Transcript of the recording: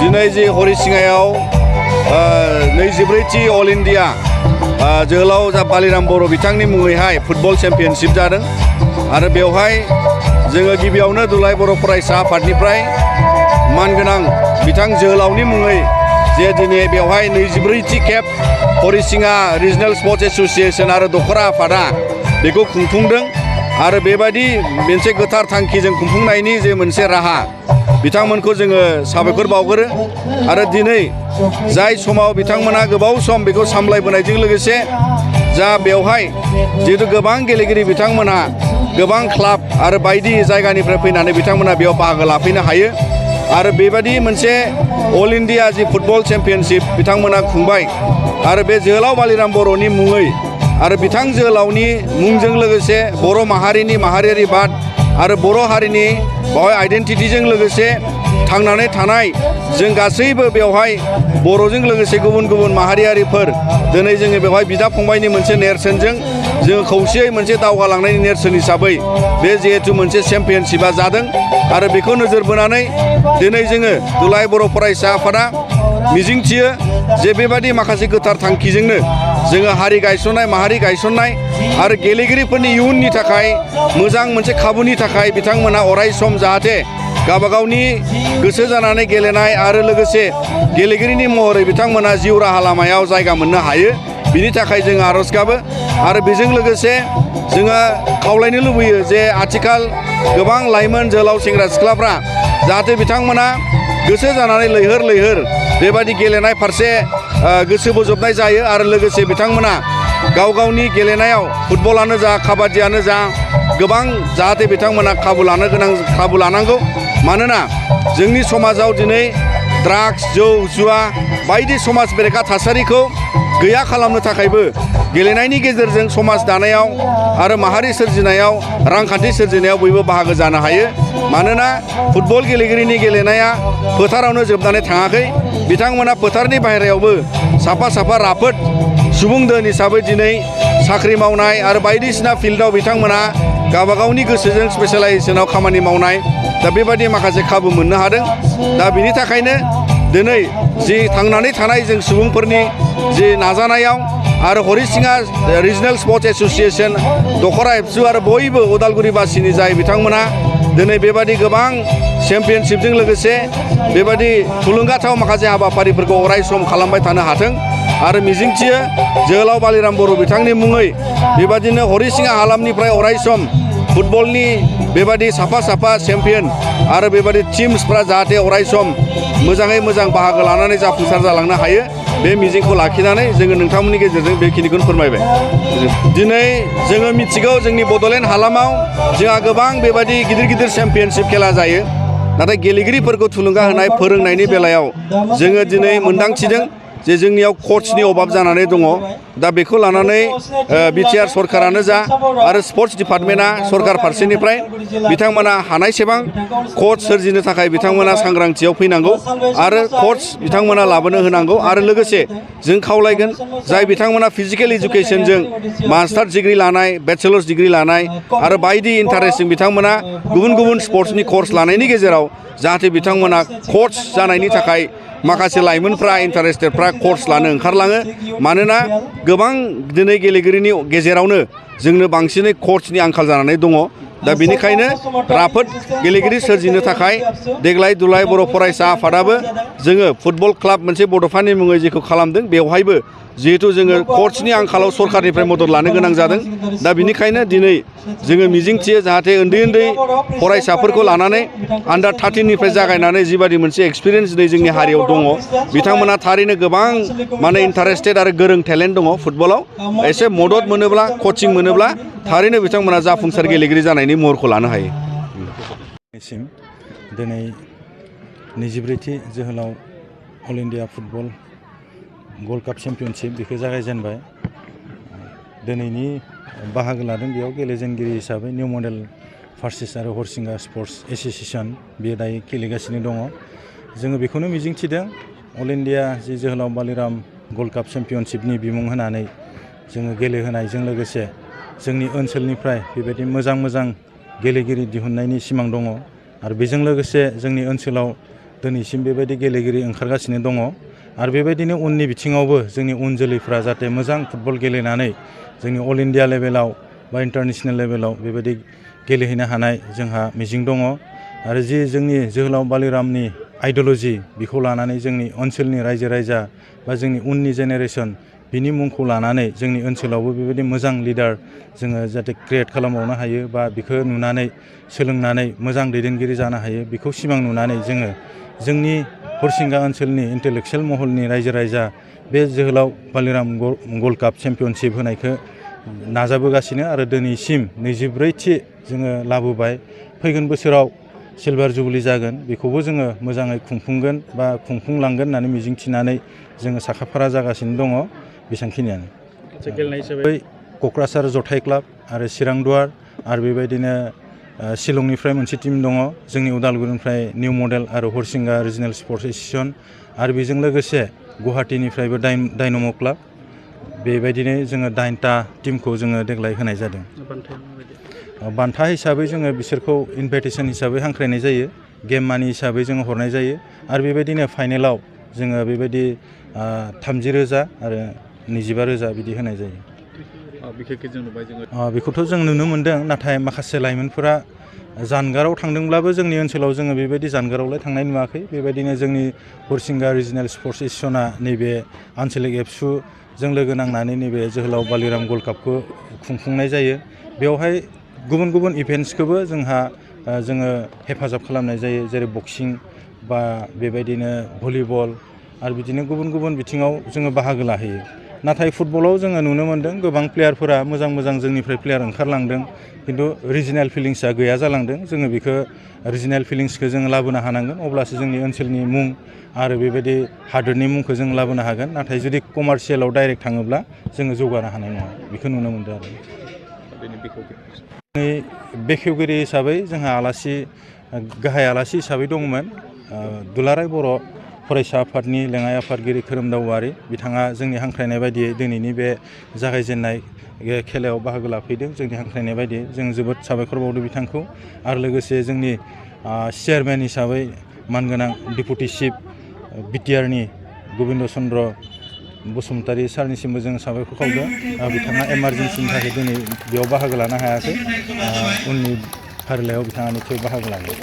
दिनै जे हरिसिङायाव 24थि अल इन्डिया जोहोलाव बालिराम बर' बिथांनि मुङैहाय फुटबल चेम्पियनशिप जादों आरो बेवहाय जोङो गिबियावनो दुलाराय बर' फरायसा आफादनिफ्राय मानगोनां बिथां जोहोलावनि मुङै जे दिनै बेवहाय 24थि खेब हरिसिङा रिजनेल स्पर्ट्स एसोसिएशन आरो दखरा आफादा बेखौ खुंफुंदों आरो बेबायदि मोनसे गोथार थांखिजों खुंफुंनायनि जे मोनसे राहा बिथांमोनखौ जोङो साबायखर बावगोरो आरो दिनै जाय समाव बिथांमोना गोबाव सम बेखौ सामलायबोनायजों लोगोसे जा बेवहाय जिहेतु गोबां गेलेगिरि बिथांमोना गोबां क्लाब आरो बायदि जायगानिफ्राय फैनानै बिथांमोना बेयाव बाहागो लाफैनो हायो आरो बेबायदि मोनसे अल इन्डिया जि फुटबल चेम्पियनशिप बिथांमोना खुंबाय आरो बे जोहोलाव बालिराम बर'नि मुङै आरो बिथां जोहोलावनि मुंजों लोगोसे बर' माहारिनि माहारियारि बाद आरो बर' हारिनि बेवहाय आइडेन्टिटिजों लोगोसे थांनानै थानाय जों गासैबो बेवहाय बर'जों लोगोसे गुबुन गुबुन माहारियारिफोर दिनै जोङो बेवहाय बिदा फंबायनि मोनसे नेरसोनजों जोङो खौसेयै मोनसे दावगालांनायनि नेरसोन हिसाबै बे जिहेतु मोनसे चेम्पियनशिपा जादों आरो बेखौ नोजोर बोनानै दिनै जोङो दुलाराय बर' फरायसा आफादा मिजिंथियो जे बेबायदि माखासे गोथार थांखिजोंनो जोङो हारि गायसननाय माहारि गायसननाय आरो गेलेगिरिफोरनि इयुननि थाखाय मोजां मोनसे खाबुनि थाखाय बिथांमोना अराय सम जाहाथे गावबागावनि गोसो जानानै गेलेनाय आरो लोगोसे गेलेगिरिनि महरै बिथांमोना जिउ राहा लामायाव जायगा मोननो हायो बिनि थाखाय जोङो आर'ज गाबो आरो बेजों लोगोसे जोङो खावलायनो लुबैयो जे आथिखाल गोबां लाइमोन जोहोलाव सेंग्रा सिख्लाफ्रा जाहाथे बिथांमोना गोसो जानानै लैहोर लैहोर बेबायदि गेलेनाय फारसे गोसो बोजबनाय जायो आरो लोगोसे बिथांमोना गाव गावनि गेलेनायाव फुटबलानो जा काबादियानो जा गोबां जाहाथे बिथांमोना खाबु लानांगौ मानोना जोंनि समाजाव दिनै ड्राग्स जौ जुवा बायदि समाज बेरेखा थासारिखौ गैया खालामनो थाखायबो गेलेनायनि गेजेरजों समाज दानायाव आरो माहारि सोरजिनायाव रांखान्थि सोरजिनायाव बयबो बाहागो जानो हायो मानोना फुटबल गेलेगिरिनि गेलेनाया फोथारावनो जोबनानै थाङाखै बिथांमोना फोथारनि बाहेरायावबो साफा साफा राफोद सुबुं दोन हिसाबै दिनै साख्रि मावनाय आरो बायदिसिना फिल्डआव बिथांमोना गावबागावनि गोसोजों स्पेशलाइजेसनाव खामानि मावनाय दा बेबायदि माखासे खाबु मोननो हादों दा बिनि थाखायनो दिनै जि थांनानै थानाय जों सुबुंफोरनि जि नाजानायाव आरो हरिसिङा रिजनेल स्पर्ट्स एसोसिएशन दखरा एबसु आरो बयबो उदालगुरिबासिनि जाय बिथांमोना दिनै बेबायदि गोबां चेम्पियनशिपजों लोगोसे बेबायदि थुलुंगाथाव माखासे हाबाफारिफोरखौ अराय सम खालामबाय थानो हाथों आरो मिजिंथियो जोहोलाव बालिराम बर' बिथांनि मुङै बेबायदिनो हरिसिङा हालामनिफ्राय अराय सम फुटबलनि बेबायदि साफा साफा चेम्पियन आरो बेबायदि टीम्सफ्रा जाहाथे अराय सम मोजाङै मोजां बाहागो लानानै जाफुंसार जालांनो हायो बे मिजिंखौ लाखिनानै जोङो नोंथांमोननि गेजेरजों बेखिनिखौनो फोरमायबाय दिनै जोङो मिथिगौ जोंनि बड'लेण्ड हालामाव जोंहा गोबां बेबायदि गिदिर गिदिर चेम्पियनशिप खेला जायो नाथाय गेलेगिरिफोरखौ थुलुंगा होनाय फोरोंनायनि बेलायाव जोङो दिनै मोन्दांथिदों जे जोंनियाव क'चनि अभाब जानानै दङ दा बेखौ लानानै बिटिआर सरकारानो जा आरो स्पर्ट्स डिपार्टमेन्टआ सरकार फारसेनिफ्राय बिथांमोना हानायसेबां क'च सोरजिनो थाखाय बिथांमोना सांग्रांथियाव फैनांगौ आरो क'च बिथांमोना लाबोनो होनांगौ आरो लोगोसे जों खावलायगोन जाय बिथांमोना फिजिकेल इडुकेसनजों मास्टार डिग्री लानाय बेचेलर्स डिग्री लानाय आरो बायदि इन्टारेस्टजों बिथांमोना गुबुन गुबुन स्पर्ट्सनि कर्स लानायनि गेजेराव जाहाथे बिथांमोना क'च जानायनि थाखाय माखासे लाइमोनफ्रा इन्टारेस्टेडफ्रा कर्स लानो ओंखारलाङो मानोना गोबां दिनै गेलेगिरिनि गेजेरावनो जोंनो बांसिनै क'चनि आंखाल जानानै दङ दा बेनिखायनो राफोद गेलेगिरि सोरजिनो थाखाय देग्लाय दुलाराय बर' फरायसा आफादाबो जोङो फुटबल क्लाब मोनसे बड'फानि मुङै जेखौ खालामदों बेवहायबो जिहेथु जोङो क'चनि आंखालाव सरकारनिफ्राय मदद लानो गोनां जादों दा बेनिखायनो दिनै जोङो मिजिंथियो जाहाथे उन्दै उन्दै फरायसाफोरखौ लानानै आन्डार 13निफ्राय जागायनानै जिबादि मोनसे एक्सपिरियेन्स दिनै जोंनि हारियाव दङ बिथांमोना थारैनो गोबां माने इन्टारेस्टेड आरो गोरों टेलेन्ट दङ फुटबलाव एसे मदद मोनोब्ला कचिं मोनोब्ला थारैनो बिथांमोना जाफुंसार गेलेगिरि जानायनि महरखौ लानो हायो दिनै 24थि जोहोलाव अल इन्डिया फुटबल गल्ड काप चेम्पियनशिप बेखौ जागायजेनबाय दिनैनि बाहागो लादों बेयाव गेलेजेनगिरि हिसाबै निउ मडेल फार्सेस आरो हरिसिङा स्पर्ट्स एसोसिएशन बेयो दायो गेलेगासिनो दङ जोङो बेखौनो मिजिंथिदों अल इन्डिया जि जोहोलाव बालिराम गल्ड काप चेम्पियनशिपनि बिमुं होनानै जोङो गेलेहोनायजों लोगोसे जोंनि ओनसोलनिफ्राय बेबायदि मोजां मोजां गेलेगिरि दिहुननायनि सिमां दङ आरो बेजों लोगोसे जोंनि ओनसोलाव दिनैसिम बेबायदि गेलेगिरि ओंखारगासिनो दङ आरो बेबायदिनो उननि बिथिङावबो जोंनि उन जोलैफ्रा जाहाथे मोजां फुटबल गेलेनानै जोंनि अल इन्डिया लेभेलाव बा इन्टारनेसनेल लेभेलाव बेबायदि गेलेहैनो हानाय जोंहा मिजिं दङ आरो जि जोंनि जोहोलाव बालिरामनि आइडिय'ल'जि बेखौ लानानै जोंनि ओनसोलनि रायजो राजा बा जोंनि उननि जेनेरेसन बिनि मुंखौ लानानै जोंनि ओनसोलावबो बेबायदि मोजां लिडार जोङो जाहाथे क्रियेट खालामबावनो हायो बा बेखौ नुनानै सोलोंनानै मोजां दैदेनगिरि जानो हायो बेखौ सिमां नुनानै जोङो जोंनि हरसिंगा ओनसोलनि इन्टेलेक्सुयेल महलनि रायजो राजा बे जोहोलाव बालिराम गल्ड काप चेम्पियनशिप होनायखौ नाजाबोगासिनो आरो दिनैसिम 24थि जोङो लाबोबाय फैगोन बोसोराव सिलभार जुबलि जागोन बेखौबो जोङो मोजाङै खुंफुंगोन बा खुंफुंलांगोन होननानै मिजिंथिनानै जोङो साखाफारा जागासिनो दङ बेसांखिनियानो गेलेनाय हिसाबै क'क्राझार जथाइ क्लाब आरो चिरां दुवार आरो बेबायदिनो शिलंनिफ्राय मोनसे टिम दङ जोंनि उदालगुरिनिफ्राय निउ मडेल आरो हरसिंगा रिजनेल स्पर्ट्स एस'सिएशन आरो बेजों लोगोसे गुवाहाटीनिफ्रायबो डाइनाम' क्लाब बेबायदिनो जोङो 9टा टिमखौ जोङो देग्लाय होनाय जादों बान्था हिसाबै जोङो बिसोरखौ इनभाइटेसन हिसाबै हांख्रायनाय जायो गेम मानि हिसाबै जोङो हरनाय जायो आरो बेबायदिनो फाइनेलाव जोङो बेबायदि 30,000 आरो 25,000 बिदि होनाय जायो बेखौथ' जों नुनो मोन्दों नाथाय माखासे लाइमोनफोरा जानगाराव थांदोंब्लाबो जोंनि ओनसोलाव जोङो बेबायदि जानगारावलाय थांनाय नुवाखै बेबायदिनो जोंनि हरसिंगा रिजनेल स्पर्ट्स एस'सिएशना नैबे आन्चलिक एबसुजों लोगो नांनानै नैबे जोहोलाव बालिराम गल्ड कापखौ खुंफुंनाय जायो बेवहाय गुबुन गुबुन इभेन्ट्सखौबो जोङो हेफाजाब खालामनाय जायो जेरै बक्सिं बा बेबायदिनो भलिबल आरो बिदिनो गुबुन गुबुन बिथिङाव जोङो बाहागो लाहैयो नाथाय फुटबलाव जोङो नुनो मोन्दों गोबां प्लेयारफोरा मोजां मोजां जोंनिफ्राय प्लेयार ओंखारलांदों खिन्थु रिजिनेल फिलिंसआ गैया जालांदों जोङो बेखौ रिजिनेल फिलिंसखौ जोङो लाबोनो हानांगोन अब्लासो जोंनि ओनसोलनि मुं आरो बेबायदि हादोरनि मुंखौ जों लाबोनो हागोन नाथाय जुदि कमार्शियेलाव डाइरेक्ट थाङोब्ला जोङो जौगानो हानाय नङा बेखौ नुनो मोन्दों आरो बेखेवगिरि हिसाबै जोंहा गाहाय आलासि हिसाबै दंमोन दुलाराय बर' फरायसा आफादनि लेङाइ आफादगिरि खोरोमदाव औवारि बिथाङा जोंनि हांख्रायनाय बायदियै दिनैनि बे जागायजेननाय खेलायाव बाहागो लाफैदों जोंनि हांख्रायनाय बायदियै जों जोबोद साबायखर बावदों बिथांखौ आरो लोगोसे जोंनि चेयारमेन हिसाबै मानगोनां डेपुटि चिफ बिटिआरनि गबिन्द चन्द्र बसुमतारी सारनिसिमबो जों साबायखर खावदों बिथाङा इमारजेन्सिनि थाखाय दिनै बेयाव बाहागो लानो हायाखै उननि फारिलाइयाव बिथाङा निस्सय बाहागो लागोन